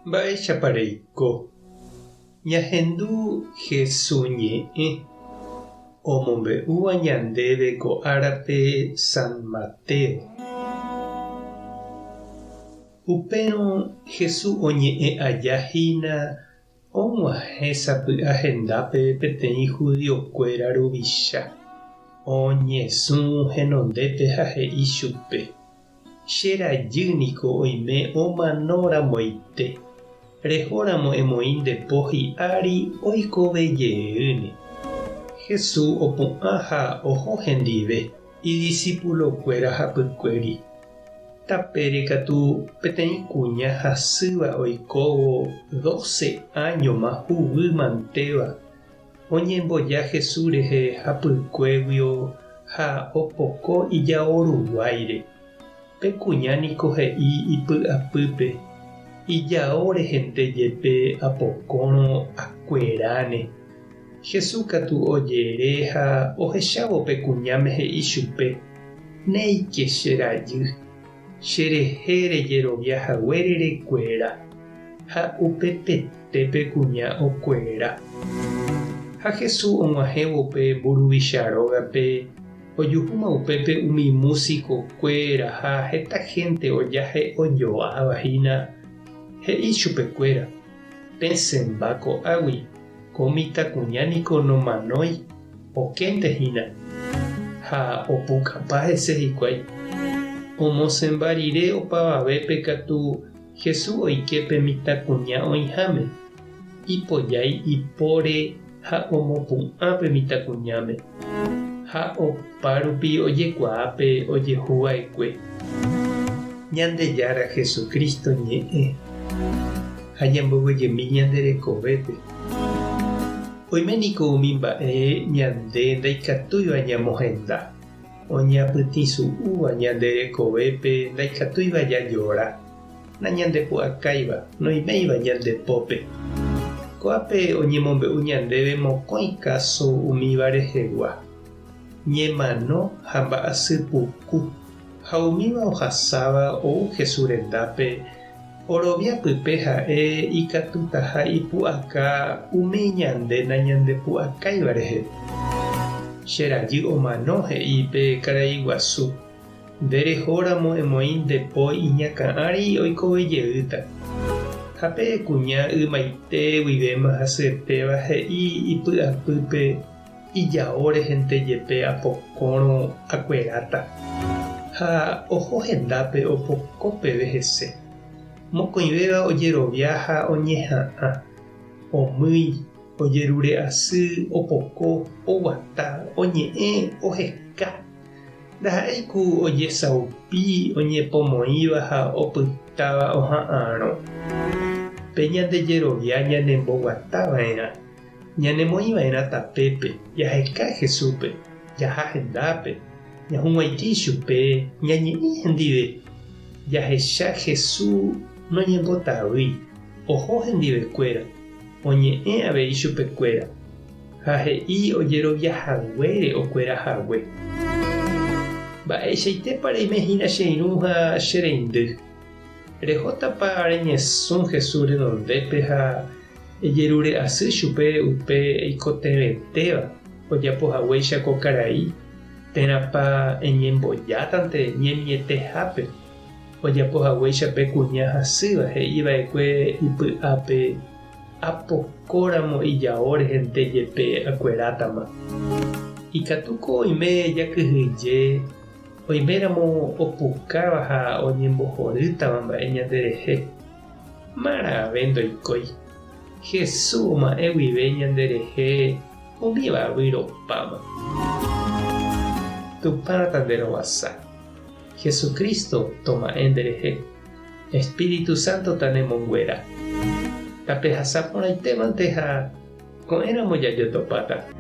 Mba'éichapa reiko? Ñahendu Hesu ñe'ẽ omombe'úva ñandéve ko árape San Mateo. Upérõ Hesu oñe'ẽ aja hína og̃uahẽ sapy'a hendápe peteĩ judiokuéra ruvicha, oñesũ henondépe ha he'i chupe, Che rajy niko oime omano ramoite, reho ramo emoĩ nde po hi'ári oikove jeýne. Jesús opu'ã ha oho hendive idisipulokuéra hapykuéri. Tapére katu peteĩ kuña hasýva oikóvo dóse áñoma huguy mantéva oñemboja Jesús rehe hapykuéguio ha opoko ijao ruguáire. Pe kuña niko he'i ipy'apýpe, Ijao rehente jepe apokórõ akueráne. Jesús katu ojere ha ohechávo pe kuñáme he'i chupe, Néike che rajy, che rehe rejerovia haguére rekuera. Ha upepete pe kuña okuera. Ha Jesús og̃uahẽvo pe mburuvicha rógape, ojuhúma upépe umi músiko kuéra ha heta hénte ojahe'ojoáva hína, he'i chupekuéra, Pesẽmba ko'águi, ko mitãkuña niko nomanói, okénte hína. Ha opukapa hese hikuái. Omosẽmba rire opavavépe katu Jesús oike pe mitãkuña oĩháme, ipojái ipóre ha omopu'ã pe mitãkuñáme. Ha opa rupi ojekuaa pe ojehu va'ekue. Ñandejára Jesucristo ñe'ẽ ha ñamboguejymi ñande rekovépe. Oime niko umi mba'e ñande ndaikatúiva ñamohenda, oñapytĩsu'úva ñande rekovépe ndaikatúiva jajora. Nañandepu'akáiva, noiméiva ñande pópe. Ko'ápe oñemombe'u ñandéve mokõi káso umíva rehegua, ñemano ha mba'asy puku, ha umíva ohasáva ou Jesús rendápe orovia pype ha'e ikatutaha ipu'aka umi ñande nañandepu'akáiva rehe. Che rajy omano, he'i pe karai guasu. Nde rehóramo emoĩ nde po iñakã ári oikove jeýta. Ha pe kuña ymaite guivéma hasyetéva he'i ipy'apýpe ijao rehente jepe apokórõ akueráta. Ha oho hendápe opoko peve hese. Mokõivéva ojerovia ha oñeha'ã. Omýi, ojerure asy, opoko, oguata, oñe'ẽ, oheka. Ndaha'éi ku ojesaupi oñepomoĩva ha opytáva oha'arõ. Pe ñande jerovia ñanemboguata va'erã, ñanemoĩ va'erã tapépe, jaheka Jesúspe, jaha hendápe, ñahug̃uaitĩ chupe, ñañe'ẽ hendive. Jahecha Jesús noñembotavýi, oho hendivekuéra, oñe'ẽ avei chupekuéra. Ha he'i ojerovia haguére okuera hague. Mba'eichaitépa reime hína che irũ ha che reindy? Rehótapa reñesũ Jesús renondépe ha ejerure asy chupe upe eikotevẽtéva ojapo haguéicha ko karai, térãpa eñembojátante ñemietehápe ojapo haguéicha pe kuña hasýva he'i va'ekue ipy'ápe Apokóramo ijao rehente jepe akuerátama. Ikatúko oime jakyhyje, oiméramo opukáva ha oñembohorýtava mba'e ñanderehe. Marãve ndoikói. Jesús oma'ẽ guive ñanderehe umíva vyropáma. Tupã tanderovasa. Jesucristo toma'ẽ nderehe. Espíritu Santo tanemonguera. Tapehasa porãitémante ha ko'ẽramo jajotopáta.